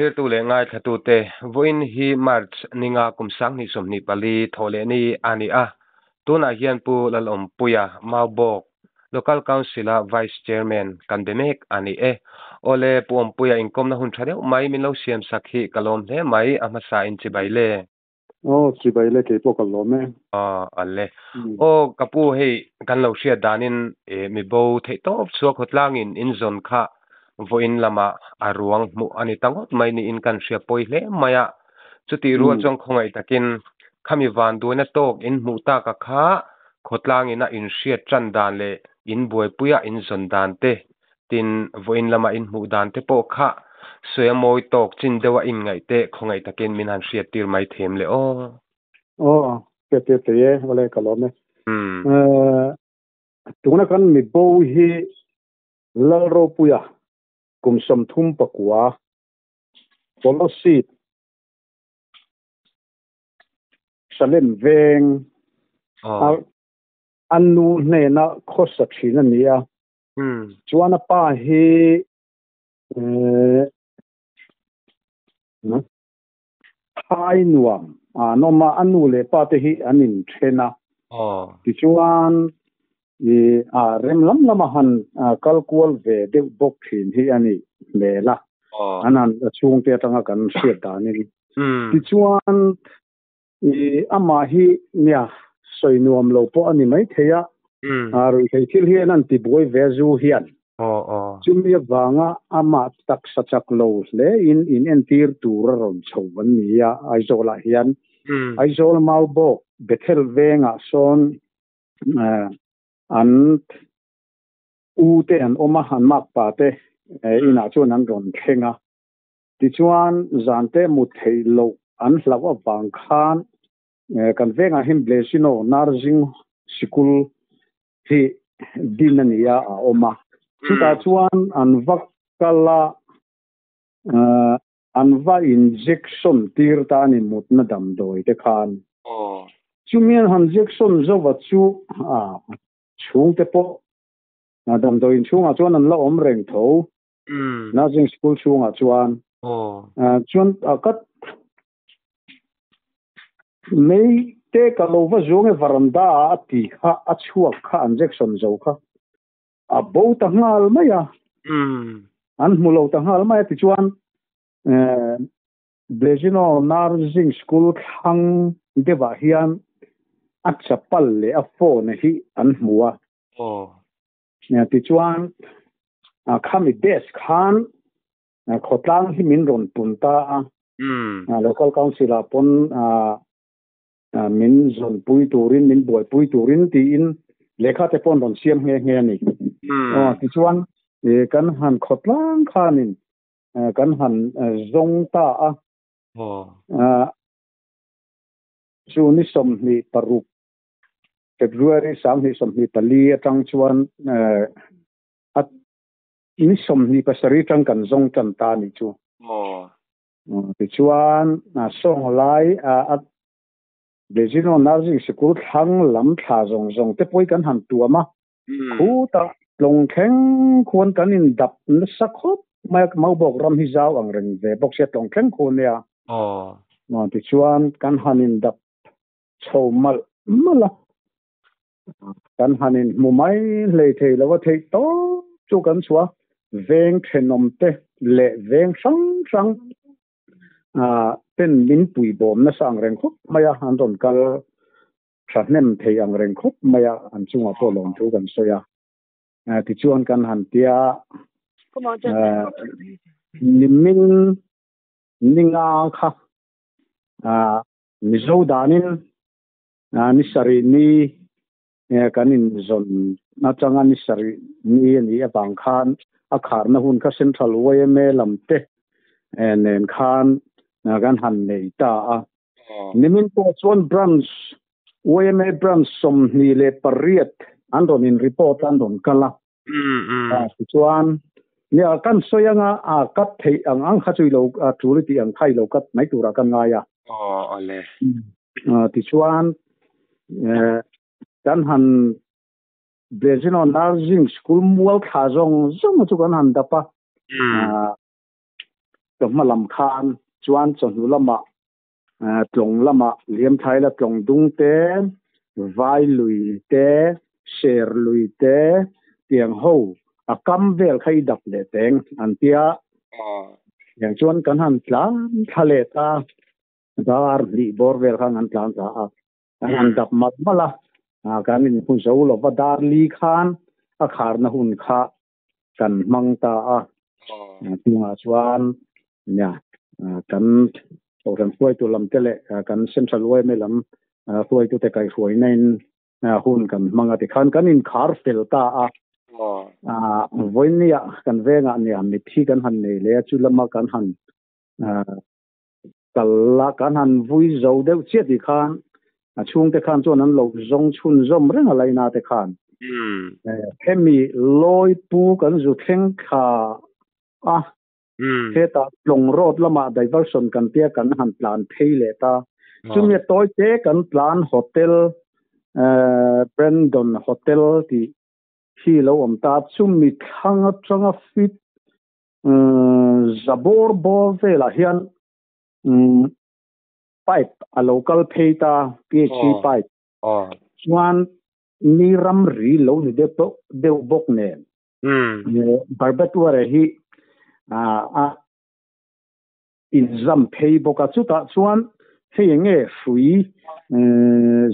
Thlirtu leh ngaithlatute, vawiin hi March ninga kum 2024 thawhlehni a ni a. Tunah hian Pu Lalawmpuia, Maubawk Local Council-a Vice Chairman kan be mek a ni e. Awle, Pu Awmpuia inkawmna hun tha deuh mai min lo siamsak hi ka lawm hle mai, a hmasa in chibai le. Aw, chibai le kei pawh ka lawm e. Aw, a le. Aw, ka pu hei kan lo hriat danin mi bo theih tawp chhuak khawtlangin in zawn kha vawiin lamah a ruang hmuh a ni ta ngawt mai niin kan hria pawi hle mai a. Chutih rual chuan khawngaih takin khami vanduaina tawk in hmuh taka kha khawtlangin a inhriat tan dan leh in buaipuia in zawn dan te Tin, vawiin lama in hmuh dan te pawh kha sawi a mawi tawk chin deuha in ngaih te khawngaih takin min han hriat tir mai them le aw. Aw, hriat tir thei e, awle ka lawm e. Tuna kan mi bo hi Lalropuia kum 39 Kolasib Salem veng a a nu hnena khawsa thin a ni a. Chuan a pa hi Thai nuam an awm a, a nu leh pa te hi an inthen a. Tichuan a rem lam lama han kal kual ve deuh bawk thin hi a nih hmel a, an han chhungte atanga kan hriat danin. Tichuan amah hi nia sawi nuam lo pawh a ni maithei a, ruihtheih thil hian an ti buai ve zu hian. Chumi avanga amah taksa chak lo hle in in entir tur a rawn chho an ni a Aizawlah hian. Aizawl Maubawk Bethel vengah sawn an u te an awm a, an makpa te inah chuan an rawn thleng a. Tichuan, zante mut theih loh an hlauh avang khan kan vengah hian Blessino Nursing Sikul hi din a ni a, a awm a. Chutah chuan an va kal a, an va injection tir ta a ni mutna damdawi te khan. Chumi an han injection zova chu chhungte pawh damdawiin chhungah chuan an la awm reng tho. Nursing school chhungah chuan chuan ka mei te ka lo va zuang e varanda a ti kha a chhuak kha an injection zo kha a bo ta nghal mai a an hmu lo ta nghal mai a tichuan Blazino Nursing School thlang deuhah hian a chapal leh a phone hi an hmu a. Tichuan khami desk khan khawtlang hi min rawn pun ta a, Local Council ah pawn min zawnpui turin, min buaipui turin tiin lehkha te pawh an rawn siam nghe nghe a ni. Tichuan kan han khawtlang khanin kan han zawng ta a, chu ni 26 February 2024 atang chuan a ni 27 atang kan zawng tan ta ni chu. Tichuan sawng lai a Bezino Nursing Sikul thlang lam thla zawng zawng te pawh hi kan han tuam a. Khuta tlawng thleng khuan kan in dap nasa khawp mai a, Maubawk ram hi zau ang reng ve bawk sia tlawng thleng khu nia. Tichuan kan han in dap chho malh malh a, kan han in hmu mai hlei thei lo a, theih tawp chu kan chhuah a, veng thenawm te leh veng hrang hrang ah ten min pui bawm nasa ang reng khawp mai a, an rawn kal thahnem thei ang reng khawp mai a, an chungah pawh lawmthu kan sawi a, tichuan kan han tia nimin ninga kha ah Mizo danin ni sarih ni kan inzawn atanga ni sarih ni a nih avang khan a kharna hun kha Central yma lam te nen khan kan han nei ta a. Nimin pawh chuan branch yma branch 28 an rawn in report a, an rawn kal a. Tichuan nia kan sawi anga a cut theih ang ang kha chu i lo tul i tih ang kha i lo cut mai turah kan ngai a. Tichuan kan han Blazino Nursing School mual thla zawng zawng chu kan han dap a. Chawhma lam khan chuan chawhnu lamah tlawng lamah liam thai la tlawng dung te, vai lui te, ser lui te tiang ho a kam vel kha i dap leh teng an tia. Tiang chuan kan han tlan thla leh ta, dar hnih bawr vel khan kan tlan thla a, kan han dap malh malh a, kan inhmu zo lova dar li khan a kharna hun kha kan hmang ta a. Chungah chuan nia kan kohhran hruaitu lam te leh kan Central yma lam hruaitute kaihhruaina in hun kan hmang a tikhan kan inkhar fel ta a. Vawinia kan vengah nia mitthi kan han nei leh a, chu lama kan han kal a, kan han vui zo deuh chiah tih khan a chhungte khan chuan an lo zawng chhunzawm reng a laina te khan. Hemi lawi pu kan zu thleng thla a, hetah Tlawng Road lamah diversion kan tia kan han tlan phei leh ta. Chumi a tawi te kan tlan hotel Brandon Hotel tih hi lo awm ta. Chumi thlang atanga fit Za bawr bawr velah hian pipe a lo kal phei ta, PHC pipe. Chuan mi ramri lo ni deuh bawk nen Barbatuare hi a inzam phei bawk a. Chutah chuan hei eng nge hrui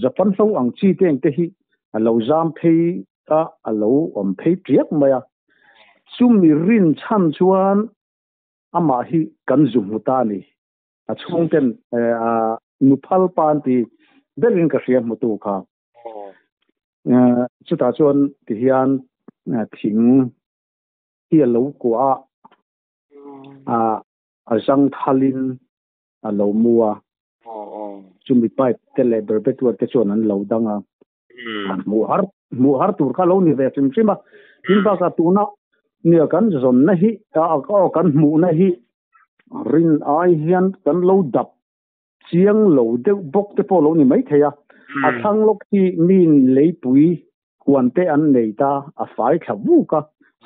Japan hlo ang chi te eng te hi a lo zam phei a, a lo awm phei tiak mai a. Chumi rin chhan chuan amah hi kan zu hmu ta a ni. A chhungten nu phal pa an ti berin ka hria hmutu kha. Chutah chuan tihian thing hi a lo kuah a, a zang thalin a lo mu a. Chumi pipe te leh berbetuar te chuan an lo dang a. Hmuh har hmuh har tur kha lo ni ve hrim hrim a. Tin bakah tuna nia kan zawnna hi aw kan hmuhna hi rin ai hian kan lo dap chiang lo deuh bawk te pawh lo ni mai thei a. A thlang lawk hi min leipui huan te an nei ta a fai thla vuk a,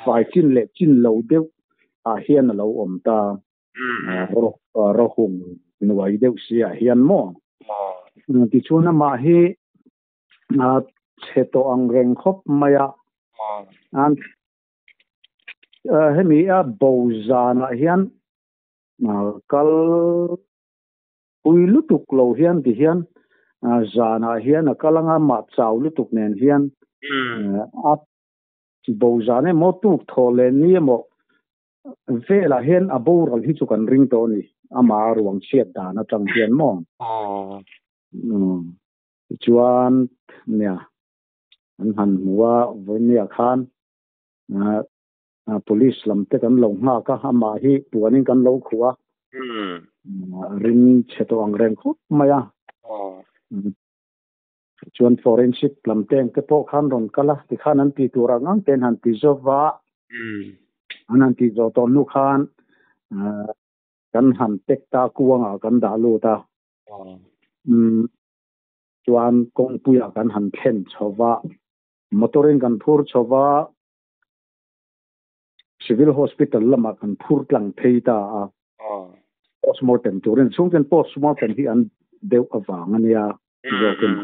fai chin leh chin lo deuh ah hian a lo awm ta. Rawhung nuai deuh si ah hian maw. Tichuan amah hi a chhe tawh ang reng khawp mai a. An hemi a bo zanah hian kal pui lutuk lo hian ti hian zanah hian a kal anga mah chau lutuk nen hian a bo zan emaw tuk thawh leh ni emaw velah hian a boral hi chu kan ring tawh a ni ama ruang chhiat dan atang hian maw. Tichuan nia an han hmu a, vawinia khan police lam te kan lo nghak a, amah hi puanin kan lo khuh a, ring chhe tawh ang reng khawp mai a. Chuan forensic lam te ang te pawh khan rawn kal a, tikhan an tih tur ang ang te an han ti zawk va, an han tih zawh tawh hnu khan kan han tek ta kuangah kan dah lut a. Chuan kawngpuiah kan han thlen chho va, motor-in kan phur chho va, Civil Hospital lamah kan phur tlang phei ta a. Postmortem turin chhungten postmortem hi an deuh avang a nia zawkin.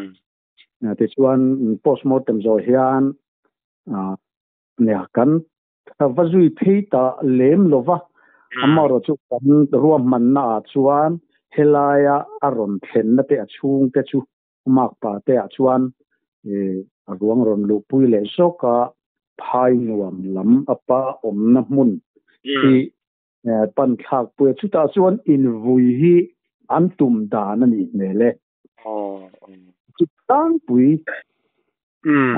Tichuan postmortem zawh hian nia kan va zui phei ta lem lo va, amaherawh chu kan ruahmanna ah chuan helaia a rawn thlenna te a chhungte chu makpa te ah chuan a ruang rawn luhpui leh zawk a, phai nuam lam a pa awmna hmun hi pan thlak pui a, chutah chuan invui hi an tum dan a nih hmel e. Chu tlangpui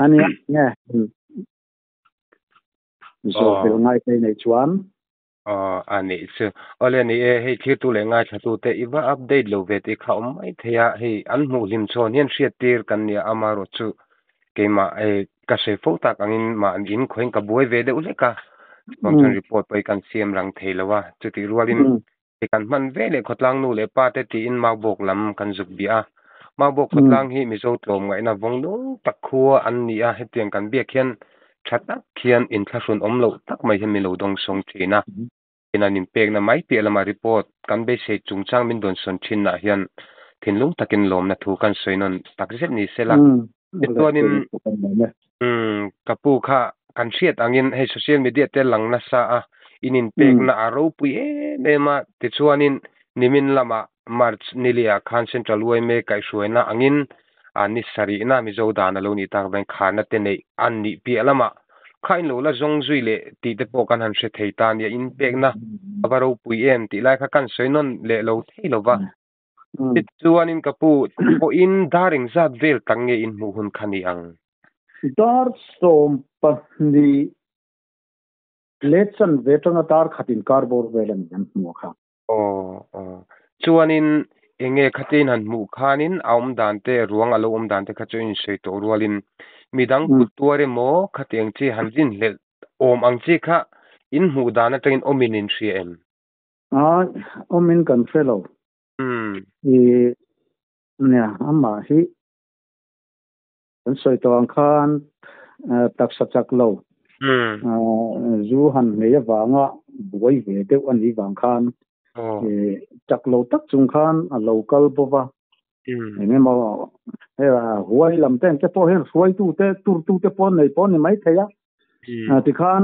a nia nge. Zawh fel ngai phei nei chuan. Aw a nih chu. Awle ni e, hei thirtu leh ngaithlatute i va update lo ve tih kha awm mai thei a, hei an hmuh hlim chhawn hian hriat tir kan nia amaherawh chu keimah hei ka hre fo tak angin mahni in khawiin ka buai ve deuh hlek a, chuvang chuan report pawh hi kan siam rang thei lo a, chutih rualin Hei kan hman ve leh khawtlang nu leh pa te tiin Maubawk lam kan zuk biah a. Maubawk khawtlang hi Mizo tlawm ngaihna vawng nung tak khua an ni a, hetiang kan biak hian tha tak hian inthlahrun awm loh tak mai hian min lo dawng sawng thin a. In an inpekna mai piah lama report kan beisei chungchang min dawnsawn thinah hian thinlung takin lawmna thu kan sawi nawn takzet ni sela. Tichuanin ka pu kha kan hriat angin hei social media te lang nasa a, in inpekna a ropui em em a, tichuanin nimin lamah March niliah khan Central yma kaihhruaina angin ni sarihna Mizo dan a lo nih tak avangin kharna te neih an nih piah lamah kha in lo la zawng zui leh tih te pawh kan han hre thei ta nia, inpekna a va ropui em tih lai kha kan sawi nawn leh lo thei lo va. Tichuanin ka pu pawhin dar engzat vel tak nge in hmuh hun kha ni ang? Dar 12 leh chanve atanga dar khat inkar bawr vel a ni an hmuh kha. Aw aw. Chuanin enge khatin han hmuh khanin a awm dan te ruang a lo awm dan te kha chu in sawi tawh rualin midang kut tuar emaw khatiang chi han rinhlelh awm ang chi kha in hmuh dan atangin awmin in hria em? A awmin kan hre lo. I nia amah hi kan sawi tawh ang khan taksa chak lo zu han hmei avanga buai ve deuh a nih vang khan chak lo tak chung khan a lo kal bawk a. Eng emaw hei huai lam te te pawh hian hruaitu te turtu te pawh nei pawh a ni maithei a. Tikhan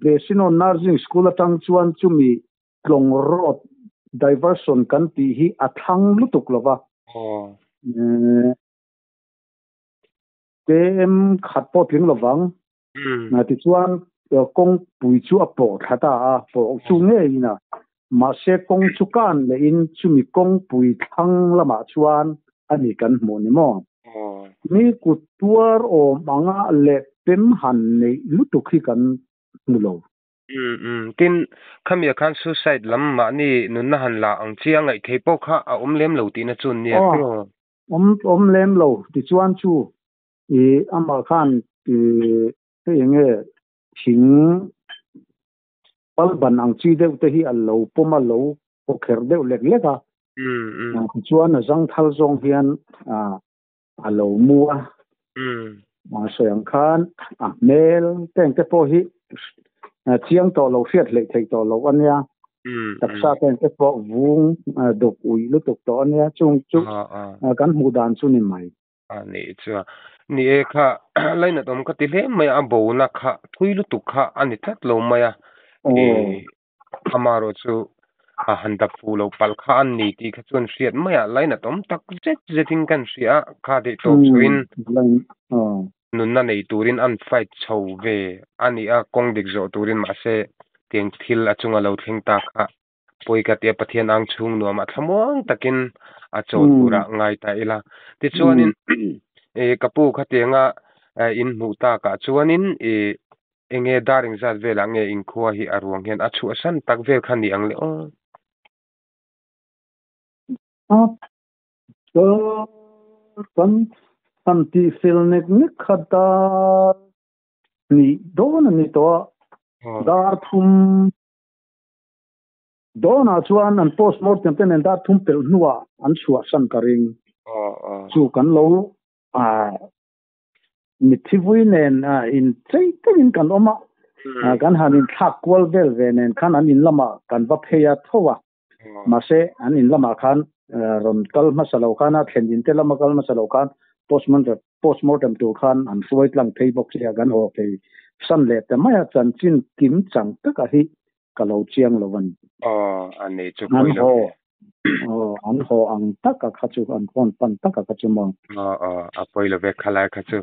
Besino Nursing School atang chuan chumi Tlawng Road diversion kan tih hi a thlang lutuk lo va. KM khat pawh tling lovang. Tichuan kawngpui chu a pawh thla ta a, pawh chu ngeiin a. Mahse kawng chu kan lehin chumi kawngpui thlang lamah chuan a ni kan hmuh ni maw? Mi kut tuar awm anga leh pem han neih lutuk hi kan hmu lo. Umm umm. Tin, khami ah khan suicide lam mahni nunna han la ang chi a ngaih thei pawh kha a awm lem lo tihna chu an nia tiraw? Aw, awm awm lem lo. Tichuan chu i amah khan i hei enge thing pal ban ang chi deuh te hi a lo pawm a lo khawkherh deuh lek lek a. Tichuan a zangthal zawng hian a lo mu a. A sawi ang khan a hmel te engte pawh hi chiang tawh lo hriat hleih theih tawh loh a nia. Taksa te engte pawh vung duk uih lutuk tawh a nia. Chung chu kan hmuh dan chu ni mai. A nih chuan ni e kha lainat awm ka ti hle mai a, a bona kha thui lutuk kha a ni tlat lo mai a. Amaherawh chu a han dap fuh loh palh kha a ni tih kha chuan hriat mai a, lainat awm tak zet zetin kan hria a, kha theih tawp chhoin nunna nei turin an fight chho ve a ni a, kawng dik zawh turin mahse tiang thil a chunga lo thleng ta kha pawi ka tia Pathian ang chhung nuamah thlamuang takin a chawl turah ngai ta ila. Tichuanin ka pu khatianga in hmuh takah chuanin ih Enge dar engzat velah nge inkhua hi a ruang hian a chhuah san tak vel kha ni ang le aw? A kan han tih fel nek nek kha dar hnih dawn a ni tawh a, dar thum dawnah chuan an postmortem te nen dar thum pelh hnuah an chhuah san ka ring. Chu kan lo Mitthi vui nen in chei takin kan awm a, kan han inthlak kual vel ve nen khan an in lamah kan va phei a tho a, mahse an in lamah khan rawn kal hmasa lo khan a thlen in te lama kal hmasa lo khan postmortem tur khan an hruai tlang phei bawk sia kan haw phei san leh ta mai a, chanchin kim chang taka hi ka lo chiang lo a ni. Aw, a nei chu pawi lo e. Aw, an haw ang taka kha chu, an phone pan taka kha chu maw. Aw, aw, a pawi lo ve khalai kha chu.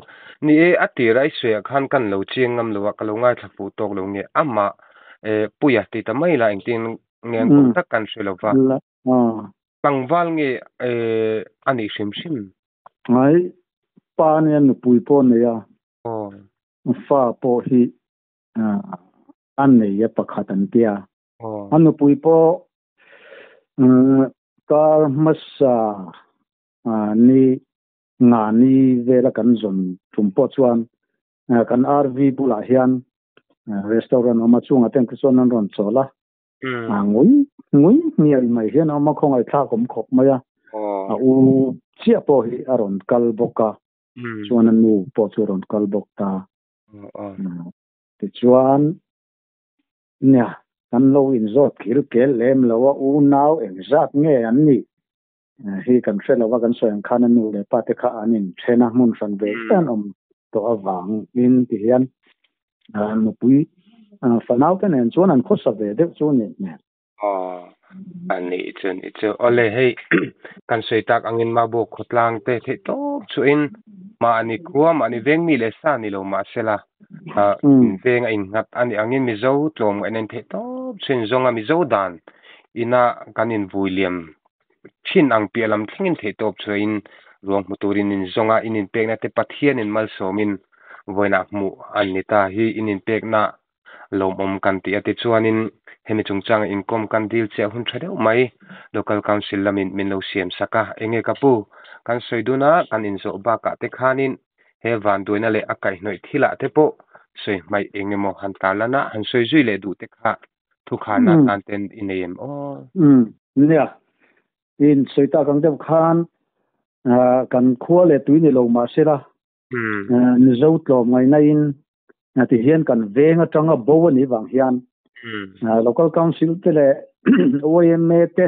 Ni e, a tir a i sawiah khan kan lo chiang ngam lo a, ka lo ngaithla fuh tawk lo nge. Amah eh Puia ti ta mai la engtin nge an kawm tak kan hre lo va. Tlangval nge eh a nih hrim hrim? Ngai, pa nia nupui pawh nei a, fa pawh hi a nei a pakhat an tia. A nupui pawh kar hmasa ni nga ni vela kan zawn tum pawh chuan kan RV bulah hian restaurant awm a chungah te chuan an rawn chawl a. Ngui ngui hnial mai hian a awm a, khawngaihthlak awm khawp mai a. A u chiah pawh hi a rawn kal bawk a, chuan a nu pawh chu a rawn kal bawk ta. Tichuan nia. Kan lo inzawt kil kel lem lo a, unau engzat nge an nih hi kan hre lo a, kan sawi ang khan a nu leh pa te kha an inthen a, hmun hran ve ve an awm tawh avangin ti hian nupui fanau te nen chuan an khawsa ve deuh chu a nih hmel. Aw, a nih chu a nih chu. Awle hei kan sawi tak angin Mabuk khawtlang te theih tawp chuhin mahni khua mahni veng mi leh sa ni lo mahsela veng a innghat a nih angin Mizo tlawmngaihna in theih tawp chuhin zawnga Mizo dan ina kan invui liam thin ang piah lam thlengin theih tawp chuhin ruang hmu turin in zawnga in inpekna te Pathianin malsawmin vawiinah hmuh an ni ta hi in inpekna lawmawm kan tih a tichuanin hemi chungchanga inkawm kan dil chiah hun tha deuh mai Local Council lamin min lo siam sak a, enge ka pu kan sawi dun a kan inzawh bakah te khanin he vanduaina leh a kaihhnawih thilah te pawh sawi hmaih eng emaw han tarlan a han sawi zui leh duh te kha thukharna atan ten i nei em aw? Umm nia, in sawi tak ang deuh khan kan khua leh tui ni lo mahsela Mizo tlawm ngaihna in ti hian kan veng atanga bo a nih vang hian Local Council te leh YMA te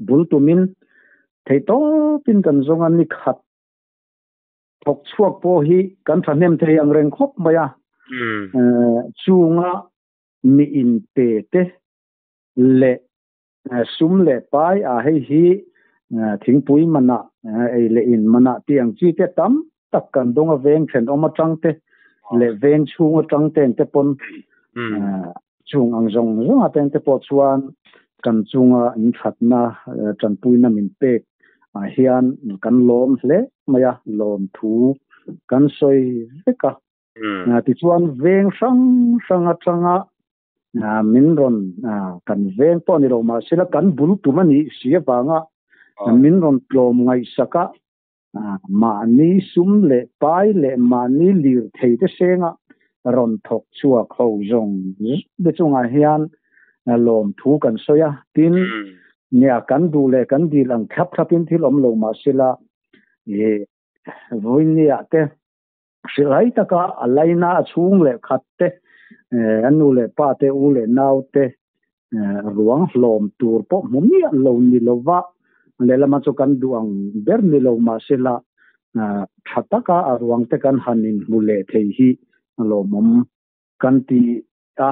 bul tumin theihtawpin kan zawng a ni khat thawk chhuak pawh hi kan thahnem thei ang reng khawp mai a. Chunga mi inpe te leh Sum leh pai a hei hi thingpui manah ei leh in manah tih ang chi te tam tak kan dawng a veng thenawm atang te leh veng chhung atang te te pawn chung ang zawng zawng a teng te pawh chuan kan chunga in thatna tanpuina min pek ah hian kan lawm hle mai a lawm thu kan sawi vek a tichuan veng hrang hrang atanga min rawn kan veng pawh ni lo mahsela kan bul tum a nih si avanga min rawn tlawm ngaihsak a, mahni sum leh pai leh mahni lir thei te senga rawn thawk chhuak ho zawng te chungah hian lawmthu kan sawi a, tin nia kan duh leh kan dil ang thlap thlapin thil awm lo mahsela vawinia te Hrilhai taka a laina a chhung leh khat te, a nu leh pa te, u leh nau te ruang hlawm tur pawh hmu miah lo ni lova, lehlamah chu kan duh ang ber ni lo mahsela tha taka a ruang te kan han inhmu leh thei hi lawmawm kan ti a.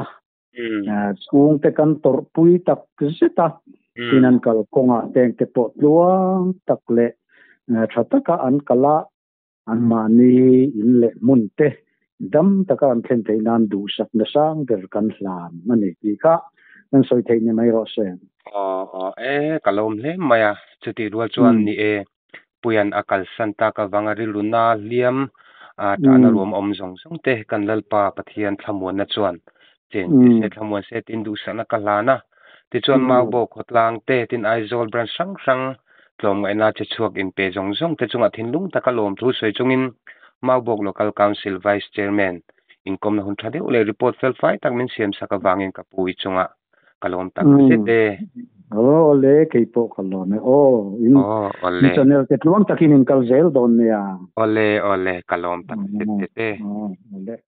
Chhungte kan tawrhpui tak zet a, tin an kalkawngah teng te pawh tluang tak leh tha taka an kal a, Anmahni in leh hmun te dam taka an thlen theih nan duhsakna sang ber kan hlan a ni tih kha kan sawi theih ni mai rawh se. Aw aw e, ka lawm hle mai a, chutih rual chuan ni e, Puia'n a kalsan tak avanga rilru na hliam a tahna ruam awm zawng zawng te kan Lalpa Pathian thlamuanna chuan chen che se thlamuan se tiin duhsakna ka hlan a, tichuan Maubawk khawtlang te tin Aizawl branch hrang hrang Tlawmngaihna che chhuak inpe zawng zawng te chungah thinlung taka lawmthu sawi chungin Maubawk Local Council Vice Chairman inkawmna hun tha deuh leh report fel fai tak min siam sak avangin ka pu i chungah ka lawm tak zet e. Aw awle kei pawh ka lawm e aw in Awle. Channel te tluang takin in kal zel dawn nia. Awle awle ka lawm tak zet zet e. Awle.